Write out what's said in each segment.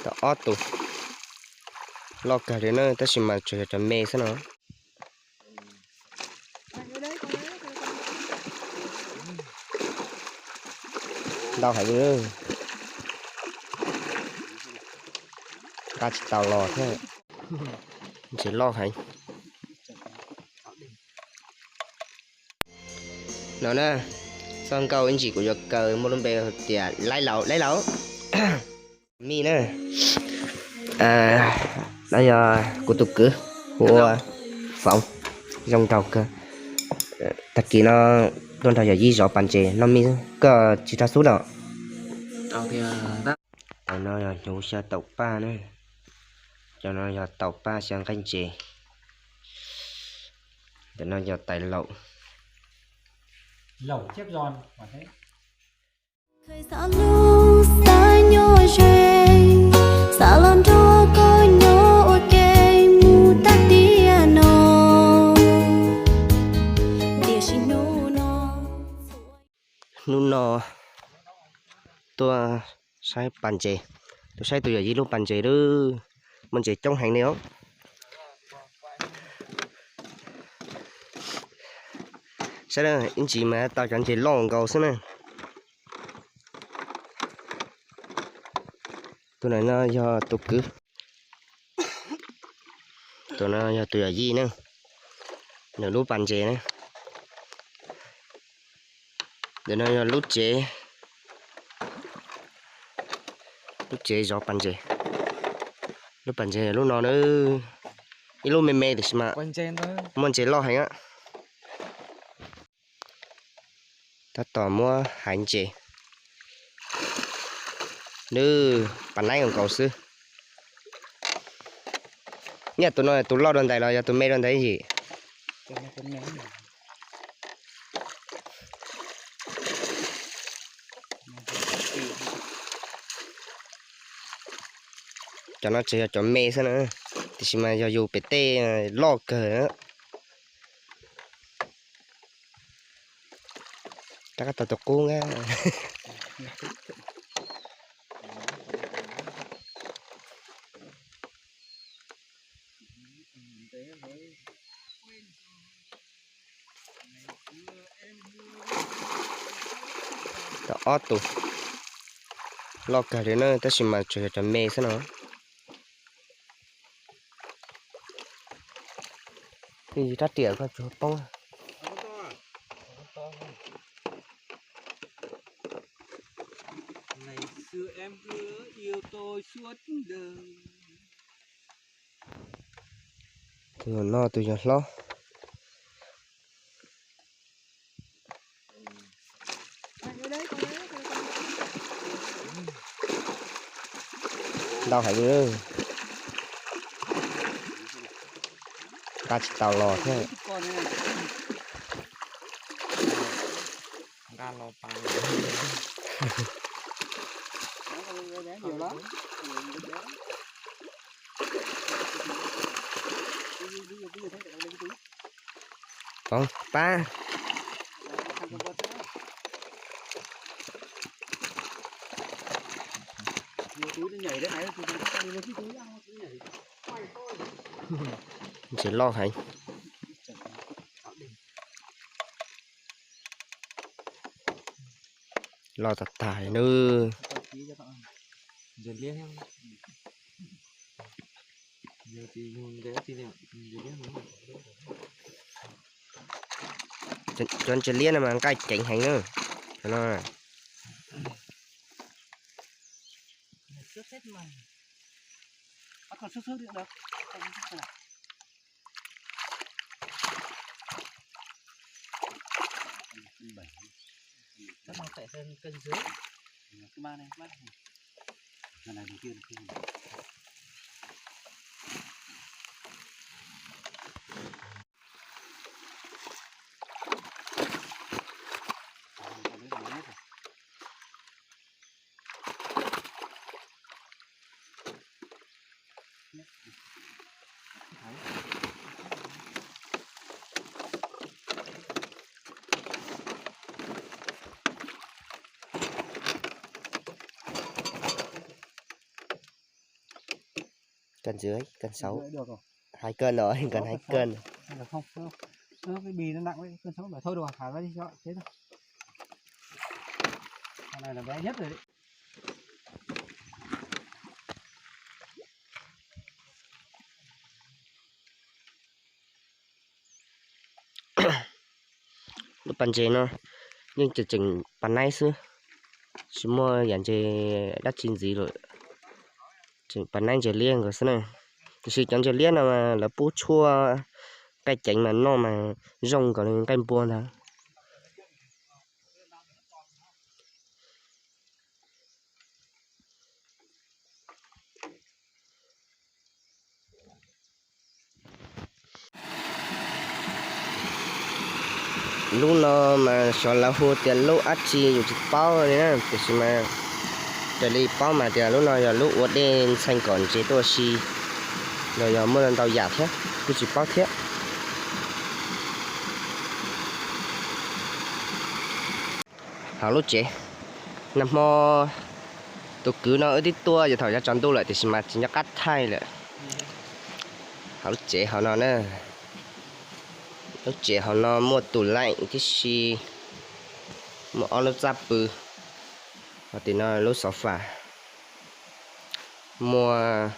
Tau ob tug loj kawg li na, tab sis mas tsuas yog cov me xwb no. Ntau heev li, nqa tsis tau los thiab. Ntses loj heev. No na, txoj nkauj ib ntsis kuv yuav kaw muaj lub npe tias Laib Laus, Laib Laus. Mij na, no yog kuv tus kwv hu ua Foom, zoo nraug kawg. Tag kis no tuaj nrog yawm yij zov pas ntses noj mij, koj tsis rov xub los. Cov no yog hnyuv xyaw taum paj na, cov no yog taum paj xyaw nqaij ntses, ntawm no yog tais laum. Hnub no tuaj saib pas ntses, tuaj saib tus yawm yij lub pas ntses lawm, muaj ntses coob heev li os. Saib ib ntsis mas tau cov ntses loj nkaus xwb na. Tus no yog tus kwv, tus no yog tus yawm yij na, nws lub pas ntses na. Ntawm no yog lub tsev, lub tsev zov pas ntses. Lub pas ntses lub no na, ib lub me me tiam sis mas muaj ntses loj heev. Tab tom muab haiv ntses, lub pas naib nkaus xwb. Nyiaj tus no tus loj dua ntais los yog tus me dua ntais yim? Cov no tseem yog cov me xwb na, tiam sis mas yog yus pem tej loj kawg. Rov qab tau tus qub na. Tau ob tug loj kawg li na, tab sis mas tsuas yog cov me xwb no. Rab riam koj tsuas poob. Tus no tus yog hlob. Ntau heev li, nqa tsis tau los thiab. Pab. Ntses loj heev. Loj tas tas li nawb. Cov ntses liab no mas nqaij ceev heev na. Cov no Cân dưới, cân sáu. Hai cân rồi, cần hai cân. Không, cái bi nó nặng đấy, cân sáu mà thôi được, thả ra đi cho thế thôi. Con này là bé nhất rồi đấy. Lub pas ntses no yeej tseem tseem pas naib xwb, tsis muaj yam ntses dab tsi ntxiv lawm, tseem pas naib ntses liab nkaus xwb na. Tiam sis cov ntses liab no mas lawv pub tshuaj nqaij ceev mas noj mas zoo nkaus li nqaij npua ntag. Lub no mas xyov lawv hu tias lub dab tsi yus tsis paub li na, tiam sis mas raws li paub mas tias lub no yog lub ua dej ntxhee kom ntses tuaj si, los yog muaj ntau yam thiab, kuj tsis paub thiab. Hauv lub tsev, nag hmo tus kwv no wb twb tuaj yog thaum yav tsaus ntuj lawm tiam sis mas tsis nco qab thaij lawm. Hauv lub tsev hauv no na, lub tsev hauv no muaj tub laim tib si, muaj ob lub txaj pw, ho tim no lub xov fas, muaj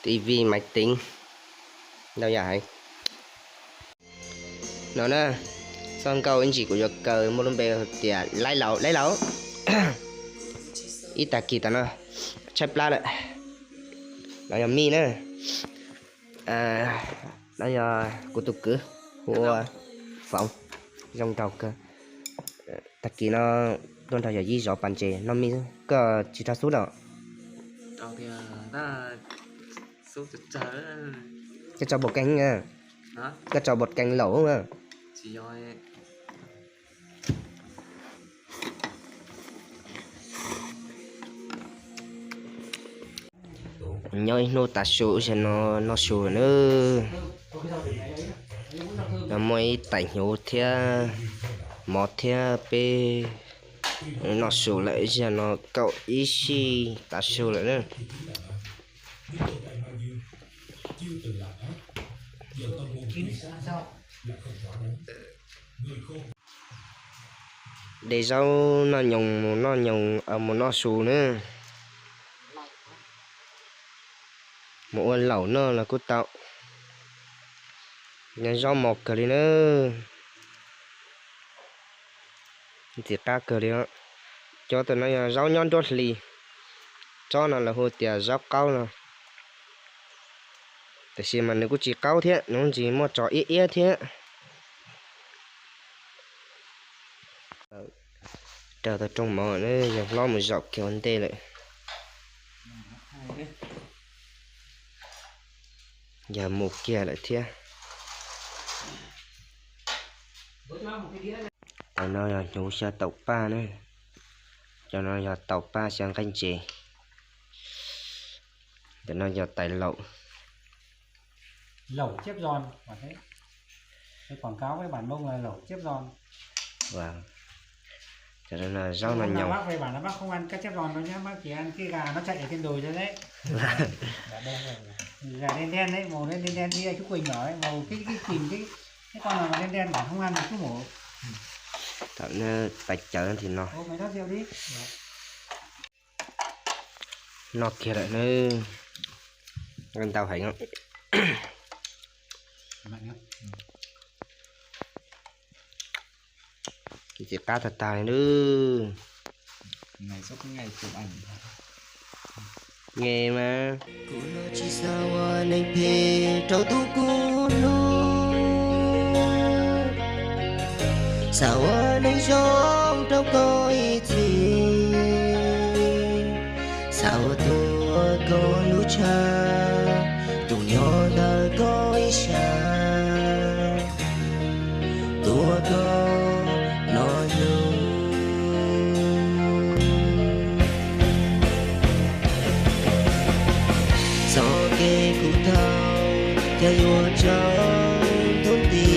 TV maiv teev, ntau yam heev. No na, txoj nkauj ib ntsis kuv yuav kaw muaj lub npe tias laib laus laib laus. Ib tag kis tas no tshaib plab lawm. No yog mij na, no yog kuv tus kwv hu ua Foom, zoo nraug kawg. Tag kis no tuaj nrog yawm yij zov pas ntses noj mij. Koj tsis rau xub los? Koj tso bột canh, koj tso bột canh lẩu. Nyob ib hnub tav su ub, zaum no noj su na. No muaj ib tais hnyuv thiab mov thiab peb noj su lawm, zaum no kaum ib sij tav su lawm na. De zaub noj nyoos mus noj nyoos, mus noj su na. Mus ua laum noj los kuj tau. Nyob zaub mos kawg li na. Ntxim qab kawg li. Cov tus no yog zaub nyob nruab hlis, tsob no lawv hu tias zaub qaub no. Tiam sis mas nws kuj tsis qaub thiab, nws ntsis muaj tso iab iab thiab. Raws tau rooj mov, yog hlob mus zaum kiag ua ntej lawm. Yog mus kiag lawm thiab. Tais no yog hnyuv xyaw taum paj na. Cov no yog taum paj xyaw nqaij ntses. Tais no yog tais laum. Zaub no nyoos. Thaum pais cawv tim no. Noj kiag lawm na. Ntau heev. Ntxim qab tag tag li. Nge mas. Kuv no tsis xav ua neeg phem rau tus kuv hlub, xav ua neeg zoo rau koj ib txhis, xav ua tus uas koj lub tshaj, tus nyob ntawm koj ib sab, tus uas koj noj yug. Txoj kev kuv tau thiaj yuav tsaus ntuj nti,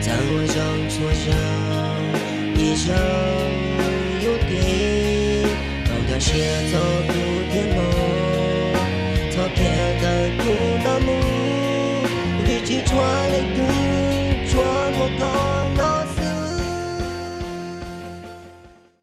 txawm ua zoo txhua zaus, ib zaug yuav tiv, tau nkag siab txog kuv thiab no. Qhov tias kawm kuv nto mus, vim tsis tshua leej twg tshua muaj koj